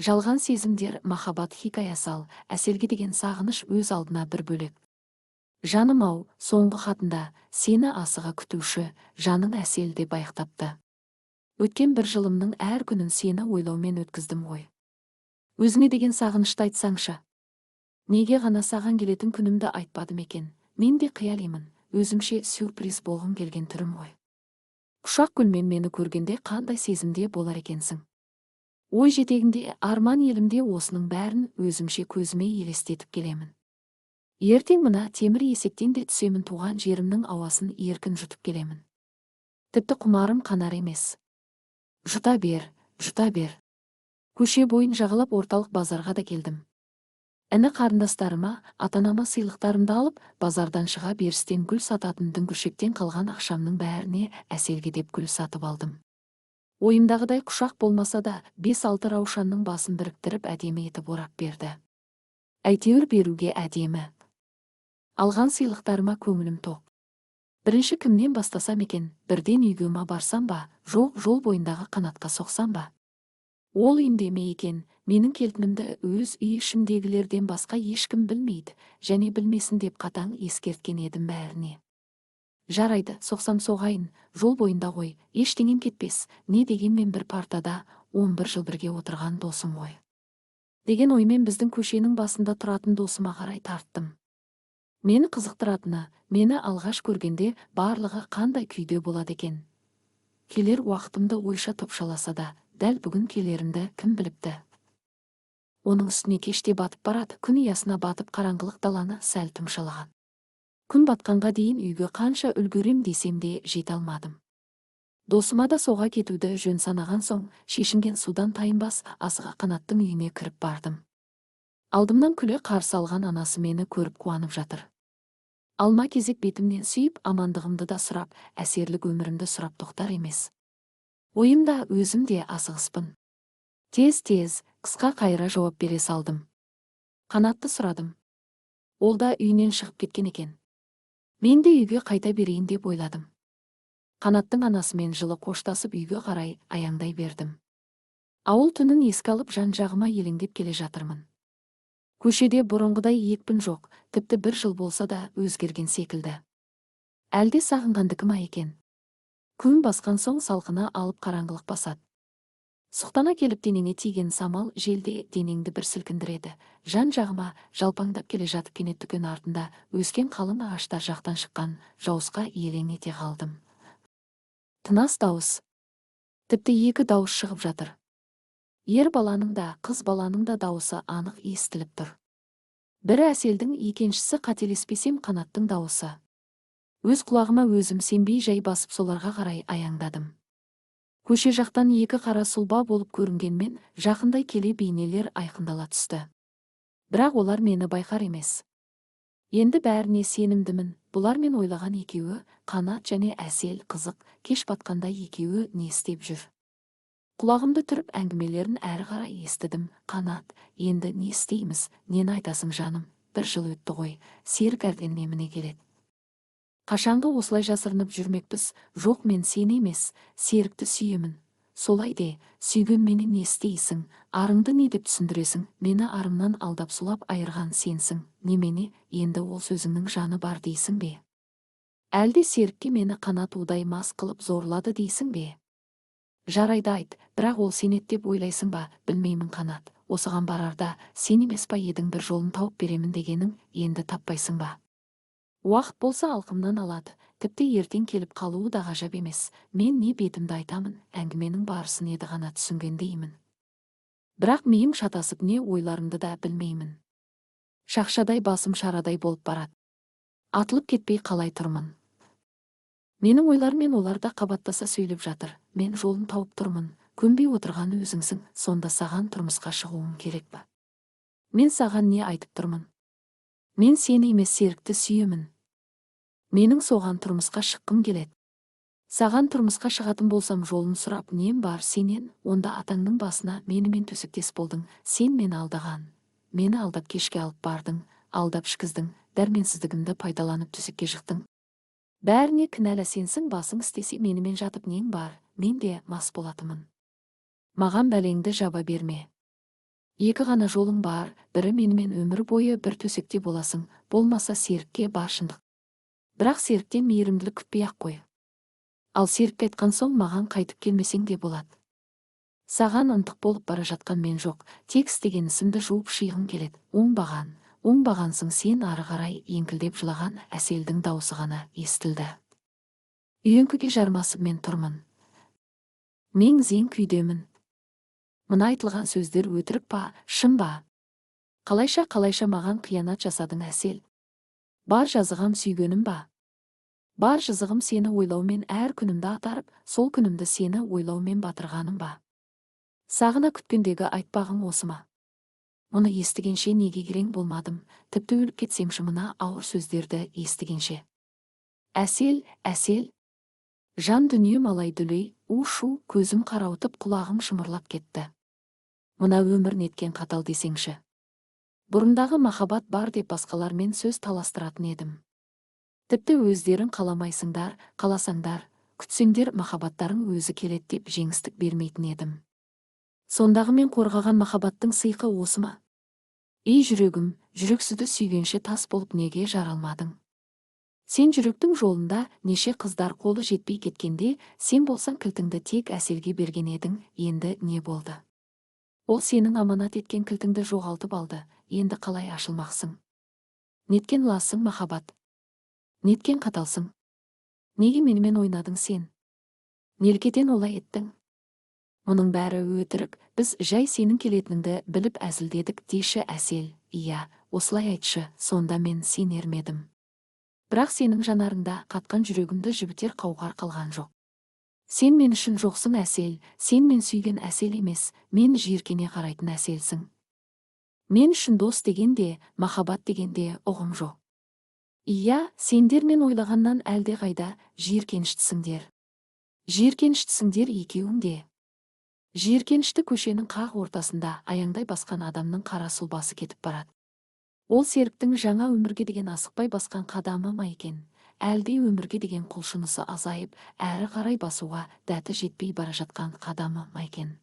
Жалған сезімдер, махаббат хикаясы, ал Әселге деген сағыныш өз алдына бір бөлек. Жаным-ау, соңғы хатында «Сені асыға күтуші, жаның Әсел» деп аяқтапты. Өткен бір жылымның әр күнін сені ойлаумен өткіздім ғой. Өзіңе деген сағынышты айтсаңшы. Неге ғана саған келетін күнімді айтпадым екен? Мен де қиялимын, өзімше сюрприз болғым келген түрім ғой. Құшақ гүлмен мені көргенде қандай сезімде болар екенсің? Ой жетегінде, арман елімде осының бәрін өзімше көзіме елестетіп келемін. Ертең мына темір есектен де түсемін, туған жерімнің ауасын еркін жұтып келемін. Тіпті құмарым қанар емес. Жұта бер, жұта бер. Көше бойын жағалап орталық базарға да келдім. Іні қарындастарыма, ата-анама сыйлықтарымды алып, базардан шыға берістен гүл сататын дүңгіршектен қалған ақшамның бәріне Әселге деп гүл сатып алдым. Ойымдағыдай құшақ болмаса да, 5-6 раушанның басын біріктіріп әдемі етіп орап берді. Әйтеуір беруге әдемі. Алған сыйлықтарыма көңілім тоқ. Бірінші кімнен бастасам екен, бірден үйге ма барсам ба, жоқ, жол бойындағы Қанатқа соқсам ба? Ол үйінде ме екен, менің келетінімді өз үй ішімдегілерден басқа ешкім білмейді, және білмесін деп қатаң ескерткен едім бәріне. Жарайды, соқсам соғайын, жол бойында ғой, ештеңем кетпес, не дегенмен бір партада 11 жыл бірге отырған досым ғой. Деген оймен біздің көшенің басында тұратын досыма қарай тарттым. Мені қызықтыратыны, мені алғаш көргенде барлығы қандай күйде болады екен? Келер уақытымды ойша топшаласа да, дәл бүгін келерімді кім біліпті? Оның үстіне кеште батып барады, күн ұясына батып қараңғылық даланы сәл тұмшалаған. Күн батқанға дейін үйге қанша үлгерем десем де жете алмадым. Досыма да соға кетуді жөн санаған соң, шешінген судан тайынбас асыға Қанаттың үйіне кіріп бардым. Алдымнан күле қарсы алған анасы мені көріп қуанып жатыр. Алма кезек бетімнен сүйіп, амандығымды да сұрап, әсерлік өмірімді сұрап тоқтар емес. Ойым да, өзім де асығыспын. Тез-тез, қысқа қайыра жауап бере салдым. Қанатты сұрадым. Ол да үйінен шығып кеткен екен. Мен де үйге қайта берейін деп ойладым. Қанаттың анасымен жылы қоштасып үйге қарай аяңдай бердім. Ауыл түнін еске алып жан-жағыма елеңдеп келе жатырмын. Көшеде бұрынғыдай екпін жоқ, тіпті бір жыл болса да өзгерген секілді. Әлде сағынғандікі ма екен? Күн басқан соң салқыны алып қараңғылық басады. Сұқтана келіп денеңе тиген самал желде денеңді бір сілкіндіреді. Жан-жағыма жалпаңдап келе жатып кенет дүкен артында өскен қалың ағаштар жақтан шыққан жауысқа елең ете қалдым. Тынас дауыс. Тіпті екі дауыс шығып жатыр. Ер баланың да, қыз баланың да дауысы анық естіліп тұр. Бірі Әселдің, екіншісі қателеспесем Қанаттың дауысы. Өз құлағыма өзім сенбей жай басып соларға қарай аяңдадым. Көше жақтан екі қара сұлба болып көрінгенмен, жақындай келе бейнелер айқындала түсті. Бірақ олар мені байқар емес. Енді бәріне сенімдімін, бұлар мен ойлаған екеуі, Қанат және Әсел. Қызық, кеш батқанда екеуі не істеп жүр? Құлағымды түріп әңгімелерін әрі қарай естідім. Қанат, енді не істейміз, нені айтасың жаным, бір жыл өтті ғой, Серік әлден немене келеді? Қашанғы осылай жасырынып жүрмекпіз? Жоқ, мен сені емес, Серікті сүйемін. Солай де, сүйгенменен не істейсің, арыңды не деп түсіндіресің, мені арымнан алдап сұлап айырған сенсің, немене, енді ол сөзіңнің жаны бар дейсің бе? Әлде Серікке мені Қанат удай мас қылып зорлады дейсің бе? Жарайды айт, бірақ ол сенеді деп ойлайсың ба, білмеймін Қанат, осыған барарда сен емес па едің бір жолын тауып беремін дегенің, енді таппайсың ба? Уақыт болса алқымнан алады, тіпті ертең келіп қалуы да ғажап емес. Мен не бетімді айтамын, әңгіменің барысын еді ғана түсінгендеймін. Бірақ миым шатасып не ойларымды да білмеймін. Шақшадай басым шарадай болып барады. Атылып кетпей қалай тұрмын? Менің ойларым олар да қабаттаса сөйлеп жатыр. Мен жолын тауып тұрмын, көнбей отырған өзіңсің, сонда саған тұрмысқа шығуым керек па? Мен саған не айтып тұрмын? Мен сені емес Серікті сүйемін. Менің соған тұрмысқа шыққым келеді. Саған тұрмысқа шығатын болсам жолын сұрап нем бар сенен, онда атаңның басына менімен төсектес болдың, сен мені алдаған. Мені алдап кешке алып бардың, алдап ішкіздің, дәрменсіздігімді пайдаланып төсекке жықтың. Бәріне кінәлі сенсің, басың істесе менімен жатып нең бар, мен де мас болатынмын. Маған бәлеңді жаба берме. Екі ғана жолың бар, бірі менімен өмір бойы бір төсекте боласың, болмаса Серікке бар шындық. Бірақ Серіктен мейірімділік күтпей-ақ қой. Ал Серікке айтқан соң маған қайтып келмесең де болады. Саған ынтық болып бара жатқан мен жоқ, тек істеген ісімді жуып шиғым келеді. Оңбаған, оңбағансың сен ары қарай еңкілдеп жылаған Әселдің даусы ғана естілді. Үйеңкіге жармасып мен тұрмын. Мен зең күйдемін. Мына айтылған сөздер өтірік па, шын ба? Қалайша, қалайша маған қиянат жасадың, Әсел? Бар жазығым сүйгенім ба? Бар жазығым сені ойлаумен әр күнімді атарып, сол күнімді сені ойлаумен батырғаным ба? Сағына күткендегі айтпағың осы ма? Мұны естігенше неге керең болмадым, тіпті өліп кетсемші мына ауыр сөздерді естігенше. Әсел, Әсел! Жан дүнием алай-дүлей, у-шу, көзім қарауытып, құлағым шымырлап кетті. Мына өмір неткен қатал десеңші. Бұрындағы махаббат бар деп басқалармен сөз таластыратын едім. Тіпті өздерің қаламайсыңдар, қаласаңдар, күтсеңдер махаббаттарың өзі келеді деп жеңістік бермейтін едім. Сондағы мен қорғаған махаббаттың сыйқы осы ма? Ей жүрегім, жүрексізді сүйгенше тас болып неге жаралмадың? Сен жүректің жолында неше қыздар қолы жетпей кеткенде, сен болсаң кілтіңді тек Әселге берген едің, енді не болды? Ол сенің аманат еткен кілтіңді жоғалтып алды, енді қалай ашылмақсың? Неткен лассың махаббат? Неткен қаталсың? Неге менімен ойнадың сен? Неліктен олай еттің? Мұның бәрі өтірік, біз жай сенің келетініңді біліп әзілдедік деші Әсел. Иә, осылай айтшы, сонда мен сенер ме едім. Бірақ сенің жанарыңда қатқан жүрегімді жібітер қауқар қалған жоқ. Сен мен үшін жоқсың, Әсел, сен мен сүйген Әсел емес, мен жиіркене қарайтын Әселсің. Мен үшін дос деген де, махаббат деген де ұғым жоқ. Иә, сендер мен ойлағаннан әлде қайда жиіркеніштісіңдер. Жиіркеніштісіңдер екеуің де. Жиіркенішті көшенің қақ ортасында аяңдай басқан адамның қара сұлбасы кетіп барады. Ол Серіктің жаңа өмірге деген асықпай басқан қадамы ма екен? Әлде өмірге деген құлшынысы азайып, әрі қарай басуға дәті жетпей бара жатқан қадамы ма екен?